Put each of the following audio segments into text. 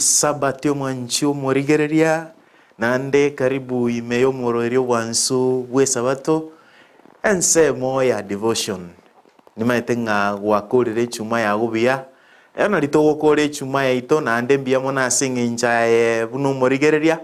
Sabati omwanchi omorigereria, naende karibu ime y'omoroerio obwansu bw'esabato, ensemo ya devotion. Nimaete ng'a gwakorire echuma yago buya, rero nari togokora echuma yaito naende mbuya mono ase eng'encho aye buna omorigereria,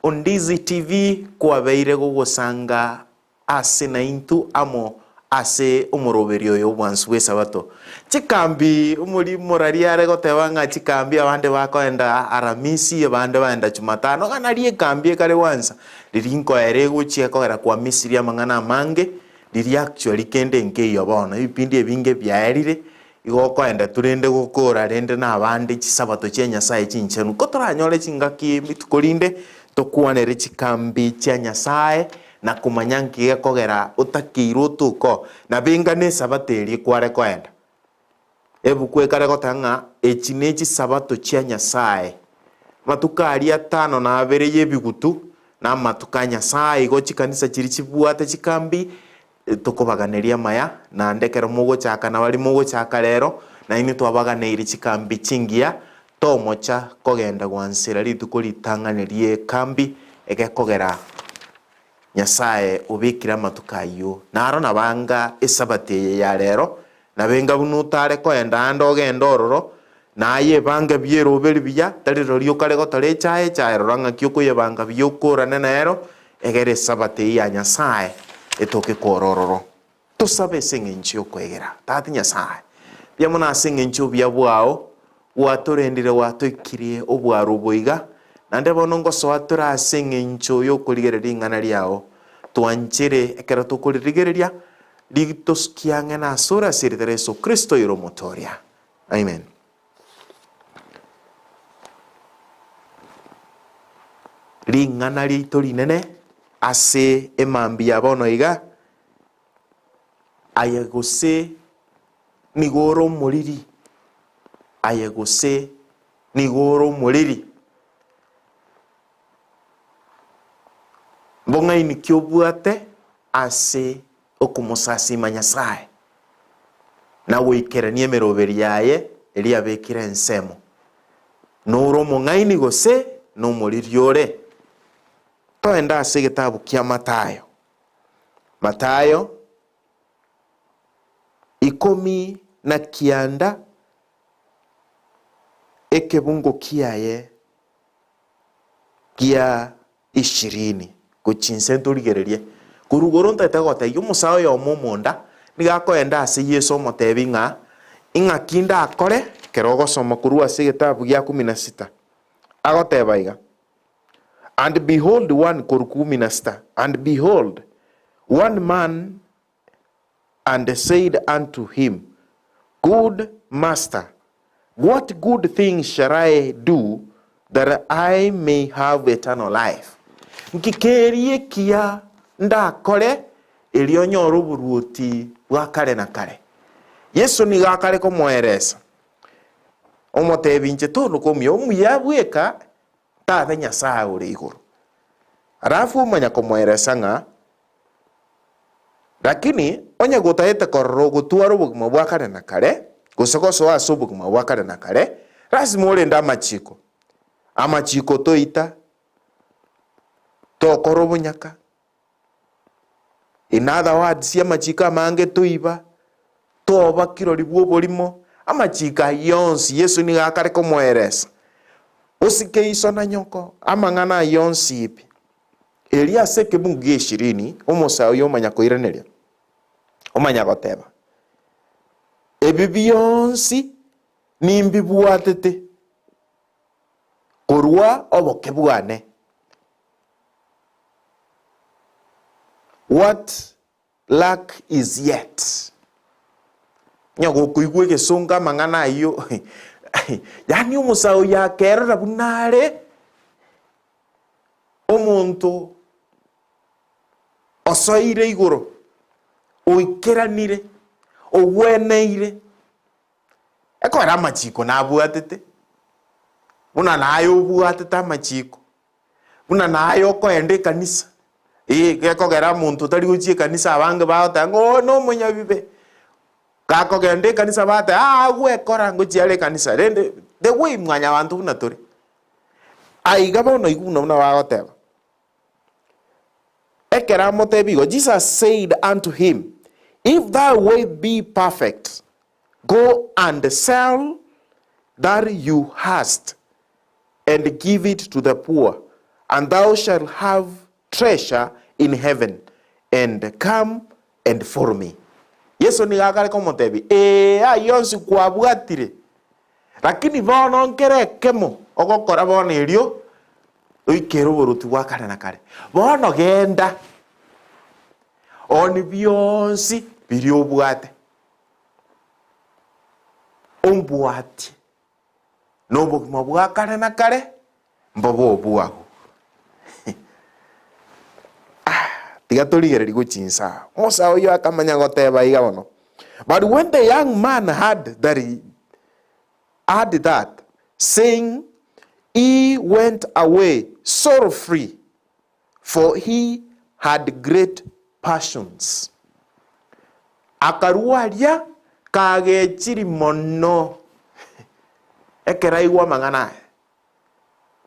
Ondizi TV kwabeire gogosanga ase naintwe amo ase omoroberio oyo obwansu bw'Esabato. Chikambi, omori moraria are goteba ng'a chikambi abande bakoenda Aramisi, abande baenda Chumatano, ng'a nari ekambi ekare gwansa, riria nkoera egochia ekogera kwa Misiri amang'ana amange, riria actually kende nkeiyo bono, ebipindi ebinge biaerire, igo okoenda tu rende gokora rende na abande chisabato chia Nyasaye chinchenu. Ko toranyore chingaki rituko rinde, tokwanere chikambi chia Nyasaye, na komanya nki gekogera otakeirwe otuko, na benga nesabato eria kware koenda. Ebuku ekare goteba ng'a echi nechisabato chia Nyasae. Amatuko aria atano na abere y'ebigutu na amatuko a Nyasae, igo chikanisa chiria chibwate chikambi, tokobaganeria amaya, naende ekero mogochaka na baria mogochaka rero, nainwe twabaganeirie chikambi chingiya, tomocha kogenda gwansera rituko ritang'ani ri'ekambi, egekogera Nyasae obekire amatuko ayio. Naro nabanga Esabato eye ya rero, nabe inga buna otare koenda aande ogende ororo, na aye ebange buya eroberi buya, tari rirorio okare gotora echae echae, rora ng'aki okoyebanga buya okorane nero, egere Esabato eye ya Nyasae etoke kore ororo. Tosabe ase engencho y'okwegera. Tata Nyasae, mbuya mono ase engencho y'obuya bwao, gwatorendire gwatoikirie obwaro obo iga, naende bono ngosoa tore ase engencho y'okorigereria ring'ana riao. Twanchere ekero tokoririgereria, ritosukie ang'e nasore ase erieta ria Yeso Kristo oyore Omotoria. Amen. Ring'ana riaito rinene ase emambia ya bono iga, Aye gose nigo ore omoriri, aye gose nigo ore omoriri. Mbong'aini ki obwate ase okomosasima Nyasae na goikerania emeroberi yaye eria abekire ensemo? Nore omong'aini gose nomoriri ore? Toende ase egetabu kia Matayo. Matayo 19 ekebungo kiaye gia ishirini gochia inse ntorigererie. Korwa igoro ntagete gogotebia omosae oyomo omonda nigo akoenda ase Yeso omotebi ng'a ing'aki ndakore ekero ogosoma korwa ase egetabu gia kumi na sita. Agoteba iga, And behold one korwa kumi na sita, And behold, one man and said unto him, Good master, what good thing shall I do that I may have eternal life? Nki keria ekiya ndakore erio nyore oboruoti bwa kare na kare? Yeso nigo akare komoeresa, omotebi inche tonuka omuya, omuya bweka tabe Nyasae ore igoro. Alafu omanya komoeresa ng'a Lakini onye gotaete korora ogotwara obogima bwa kare na kare, gose gosoa ase obogima bwa kare na kare, lasima orende amachiko. Amachiko toita, tokora obonyaka, in other words, amachiko amange toiba, toba kirori bw'oborimo, amachiko ayio onsi Yeso nigo akare komoeresa. Osike iso na nyoko, amang'ana ayio onsi pi. Erio ase ekebungu gia ishirini omosae oyio omanya koiraneria, omanya goteba, Ebi bionsi nimbibwatete korwa oboke bwane. What Lack is yet. Onye gokoigwa egesongo amang'ana ayio, yaani omosae oyo akerora buna are omonto osoire igoro, oikeranire, ogweneire, ekero amachiko nabwatete, buna naye obwatete amachiko. Buna naye okoenda ekanisa, ee, gekogera omonto otari gochia ekanisa abange bagoteba ng'a oo nomonyabibe. Gakogenda ekanisa bagoteba aa agwekora ngochia are ekanisa, rende the way mwanyabanto buna tore. Aiga bono igwa buna buna bagoteba. Ekero amotebia igo, Jesus said unto him, If thou wilt be perfect, go and sell that you hast, and give it to the poor, and thou shalt have treasure in heaven, and come and follow me. Yeso nigo akare komotebia, Ee, ayio onsi kwabwatire, lakini bono nkere ekemo ogokora bono erio oikere oboruoti bwa kare na kare. Bono genda, onie bionsi biria obwate, ombwatie, na obogima bwa kare na kare mbobe obwao. Ah, tiga torigererie gochia inse aa. Musa oyio akamanya goteba iga bono, But when the young man heard that he heard that saying, he went away sorrowfully, for he had great passions. Akarua aria kagechiri mono ekero aigwa amang'ana aya.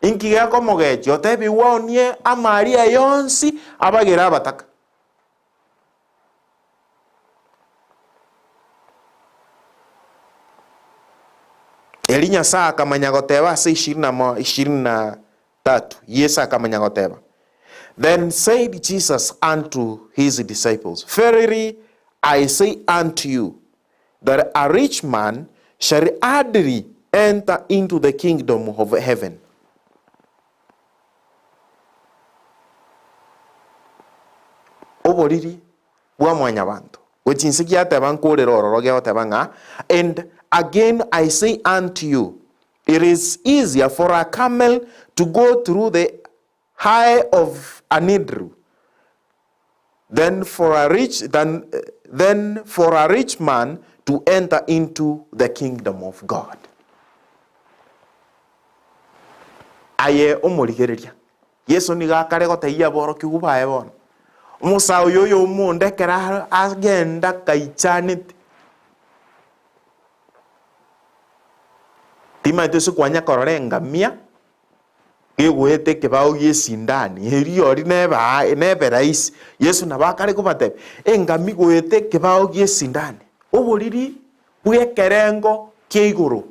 Inki gekomogechia? Otebigwe onie amari aye onsi abagere abataka. Erio Nyasae akamanya goteba ase ishirini na mo ishirini na tatu, Yeso akamanya goteba, Then said Jesus unto his disciples, Verily I say unto you, that a rich man shall hardly enter into the kingdom of heaven. Oboriri bwa mwanyabanto. Gochia inse giateba nkorere ororo gegoteba ng'a, And again I say unto you, it is easier for a camel to go through the eye of a needle than for a rich, than, than for a rich man to enter into the kingdom of God. Aye omorigereria, Yeso nigo akare gotebia aborokigwa baye bono, Omosae oyo oyomonda ekero agenda akaichanete, timanyeti ase kwanya korora engamia gegoeta ekebao gi'esindani, erio oria neba nebe rahisi. Yeso nabo akare kobatebia, engamia goeta ekebao gi'esindani, oboriri bw'ekerengo kia igoro.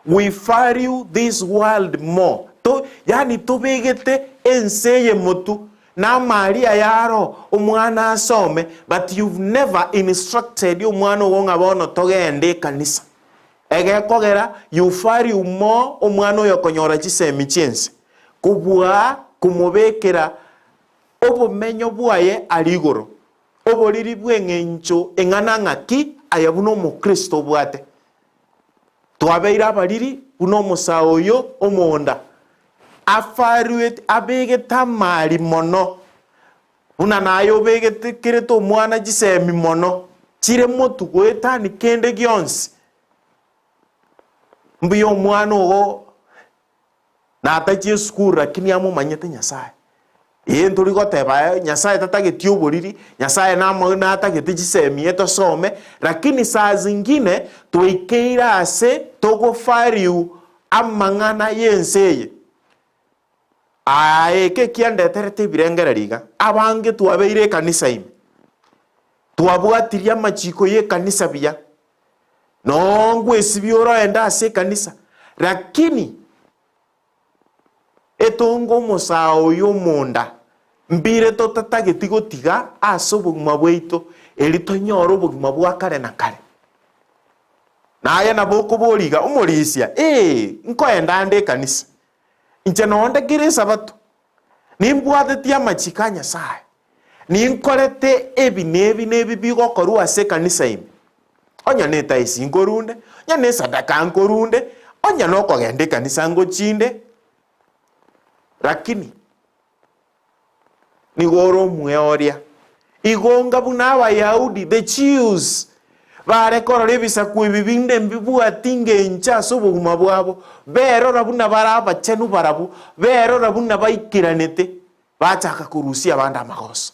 We value this world more to yaani tobegete ense eye motu na amari aya aro omwana asome but you've never instructed omwana ogo ng'a bono togende ekanisa. Egekogera you value more omwana oyo okonyora chisemi chiense kobua komobekera obomenyo bwaye aria igoro. Oboriri bw'eng'encho eng'ana ng'aki aye buna omokristo obwate? Twabeire abariri buna omosae oyo omonda, afaruete abegete amari mono, buna naye obegete kerete omwana chisemi mono, chire motu goetani kende gionsi. Mbuya omwana ogo Natachie esukuru lakini amomanyete Nyasae. Ee ntori goteba Nyasae tatageti oboriri, Nyasae namo natagete chisemi etosome, lakini saa zingine twaikeire ase togo value amang'ana y'ense eye. Aa eke ekiandeterete ebirengererio iga, abange twabeire ekanisa ime, twabwatirie amachiko y'ekanisa buya, Nongwesibia oroende ase ekanisa, lakini etonge omosaa oyo omonda, mbire totatageti gotiga ase obogima bwaito, eri tonyore obogima bwa kare na kare. Naye nabo okoboria iga, Omorisia, ee, nkoenda ande ekanisa, inche nonde kera esabato, nimbwatetie amachiko a Nyasae, Ninkorete ebi na ebi na ebi bigokorwa ase ekanisa ime, onye netaisi nkorunde, onye nesadaka nkorunde, onye nokogenda ekanisa ngochinde, lakini nigo ore omweoria. Igo onga buna Abayahudi, the Jews, bare korora ebisaku ebi binde mbibwati ngencho ase obogima bwabo, berora buna bare abachenu barabwo, berora buna baikeranete, Bachaka korusia abande amagoso.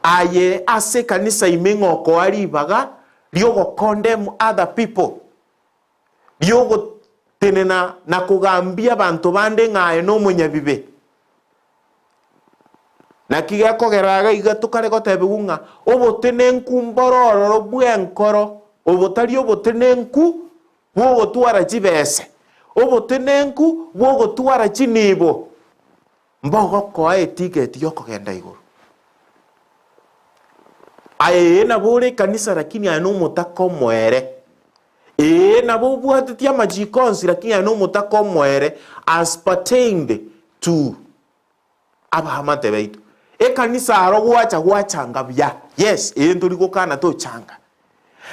Aye ase ekanisa ime ng'a okoa ribaga ri'ogocondemn other people, riogo. Tenena na kogambia abanto bande ng'a aye nomonyabibe. Naki gekogera iga iga tokare gotebigwa ng'a obotenenku mboro ororo bw'enkoro, obotari obotenenku bw'ogotwara chibese, obotenenku bw'ogotwara chinibo, mbogokoa etigeti y'okogenda igoro. Aye ee nabo ore ekanisa lakini aye nomotaka omoere. Ee nabo obwatetie amachiko onsi lakini aye nomotaka omoere as pertained to abaamate baito. Ekanisa aro gwacha gwachanga buya, yes, ee ntori gokana tochanga.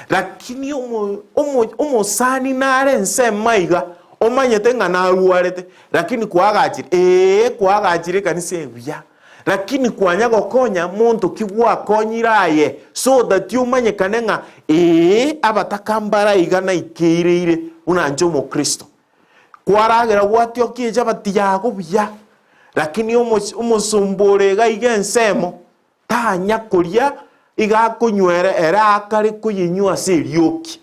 Lakini omo omo omosani nare ensemo aiga, omanyete ng'a narwarete, lakini kwagachire, ee kwagachire ekanisa eye buya, lakini kwanya gokonya monto ki gwakonyire aye so that omanyekane ng'a ee abataka mbare aiga naikeireire buna inche omokristo. Kwaragera gwatiokia echabati yago buya, lakini omoch omosomba ore iga iga ensemo, Tanya koria iga akonywera ere akare koyenywa ase erioki.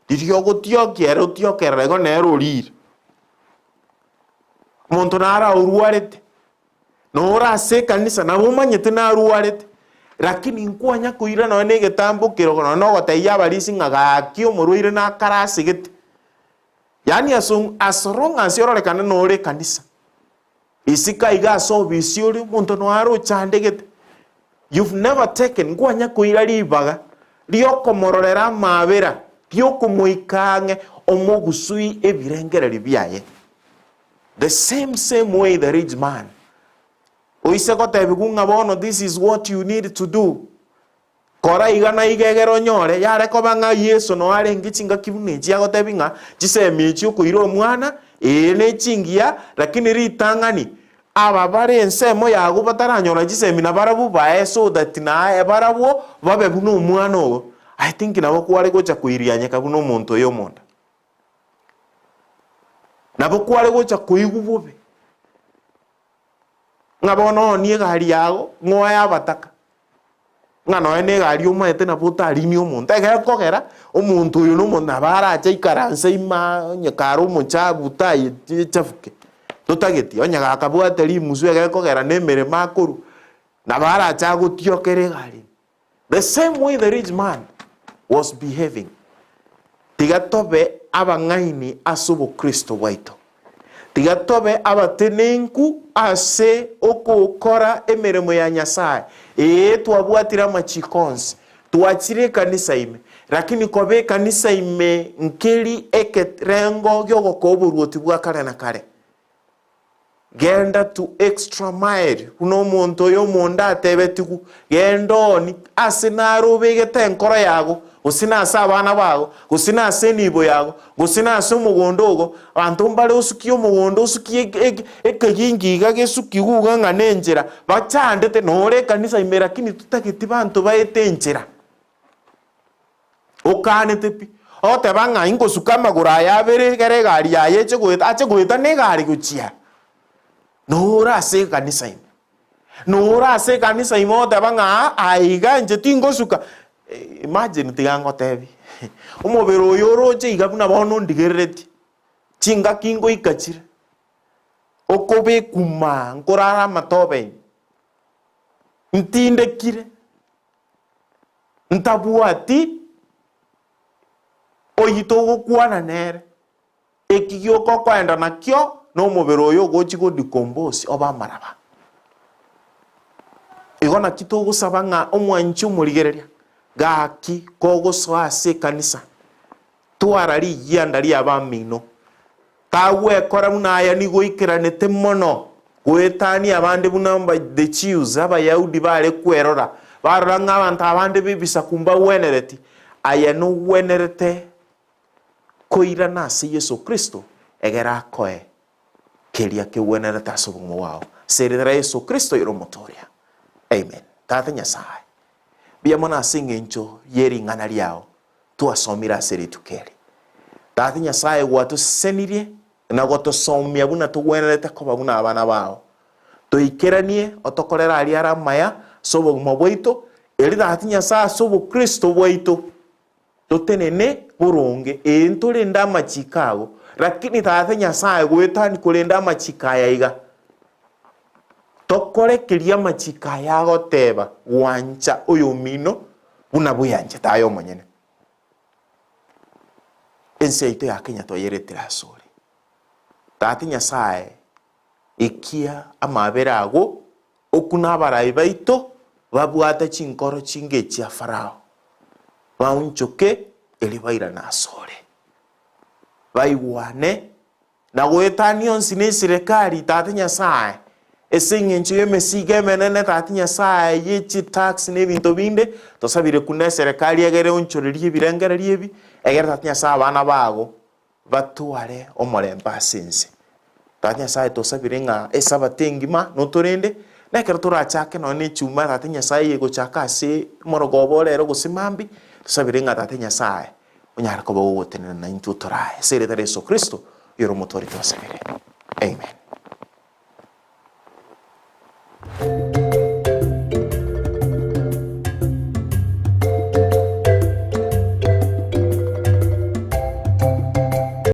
Riria ogotiokia ere otiokerera igo nere orire. Omonto naro orwarete, noro ase ekanisa nabo omanyete narwarete, lakini nkwanya koira nonya na egetambo kerogo nonya na ogotebia abarisia ng'a gaki omorwaire nakare asegete. Yaani aso as long as ororekane nore ekanisa. Isiko aiga ase obisi oria omonto noyo are ochandegete, you've never taken, nkwanya koira ribaga riokomororera amaabera, riokomoika ang'e omogusui ebirengererio biaye. The same same way the rich man, oise gotebigwa ng'a bono this is what you need to do, Kora iga na iga egere onyore, yare koba ng'a Yeso noo arenge chingaki buna echi agotebi ng'a chisemi echi okoira omwana, ee nechingiya, lakini ritang'ani aba bare ensemo yago bataranyora chisemi nabarabwo bae so that naye barabwo babe buna omwana ogo. I think nabo kware gocha koirianyeka buna omonto oyo omonda. Nabo kware gocha koigwa bobe. Ng'a bono oonie egari yago, ng'oe abataka. Ng'a nonya na egari omaete nabo otarinie omonto. Egekogera, omonto oyo na omonto nabo arache aikaranse ime onye kare omochafu taye echafuke, totageti. Onye gakabwate rimusu egekogera na emeremo akorwa, nabo arache agotiokere egari ime. The same way the rich man was behaving. Tiga tobe abang'aini ase obokristo bwaito. Tiga tobe abatenenku ase ogokora emeremo ya Nyasae. Ee, twabwatire amachiko onsi, twachire ekanisa ime, lakini koba ekanisa ime nkeri ekerengo gi'ogokoa oboruoti bwa kare na kare. Genda to extra mile, buna omonto oyo omonda atebetigwe, genda oni ase naro obegete enkoro yago, gose nase abana bago, gose nase enibo yago, gose nase omogondo ogo, abanto mbare osukie omogondo osukie eke eke ekegingi iga gesukiwu iga ng'a nenchera, bachandete nore ekanisa ime lakini totageti banto baete enchera. Okanete pi, ogoteba ng'a ingosuka amagoro aya abere egere egari yaye eche goeta, ache goeta na egari gochia. Nore ase ekanisa ime, nore ase ekanisa ime ogoteba ng'a aa aiga inche tingosuka, imagine tiga ngotebie, omobere oyo oroche iga buna bono ondigereretie, chingaki ngoika chire, okobekwa maa nkorara amatobe ime, ntindekire. Ntabwati oyio togokwana nere, eki gioka okoenda nakio nomobere oyo ogochia godecompose obe amaraba. Igo naki togosaba ng'a omwanchi omorigereria, gaki kogosoa ase ekanisa, twara rigianda ri'abamino, Tagwekora buna aya nigo oikeranete mono goetania abande buna the Jews, Abayahudi bare kwerora, barora ng'a abanto abande b'ebisaku mbagwenereti. Aye nogwenerete koirana ase Yeso Kristo egere akoe keria kegwenerete ase obogima bwao. Ase erieta ria Yeso Kristo ere Omotoria. Amen. Tata Nyasae, mbuya mono ase eng'encho ye ring'ana riao. twasomire ase rituko eri. Tata Nyasae gwatosesenirie na gotosomia buna togwenerete koba buna abana bao. Toikeranie otokorere aria are amaya ase obogima bwaito, erio Tata Nyasae ase obokristo bwaito totenene boronge, ee ntorende amachiko ago. Lakini Tata Nyasae goetani korende amachiko aya iga, tokore keria amachiko aya agoteba, gwancha oyomino buna bweanchete aye omonyene. Ense yaito ya Kenya twayeretire asore. Tata Nyasae, ekia amabera ago, okune abarai baito babwate chinkoro chinga echia Farao, baonchoke erio bairane asore. Baigwane na goetania onsi ne eserekari, Tata Nyasae, ase engencho y'emesigo emenene, Tata Nyasae, ye chitax na ebinto binde, tosabire kunda eserekari egere eonchorerie ebirengererio ebi, egere Tata Nyasae abana bago batware omorembe ase ense. Tata Nyasae tosabire ng'a esabato engima notorende, na ekero torachake nonya na echuma Tata Nyasae eye egochaka ase omorogoba ore ero gose mambia, tosabire ng'a Tata Nyasae onyare koba ogotenena naintwe otorae. Ase erieta ria Yeso Kristo, oyore omotwari twasabire. Amen.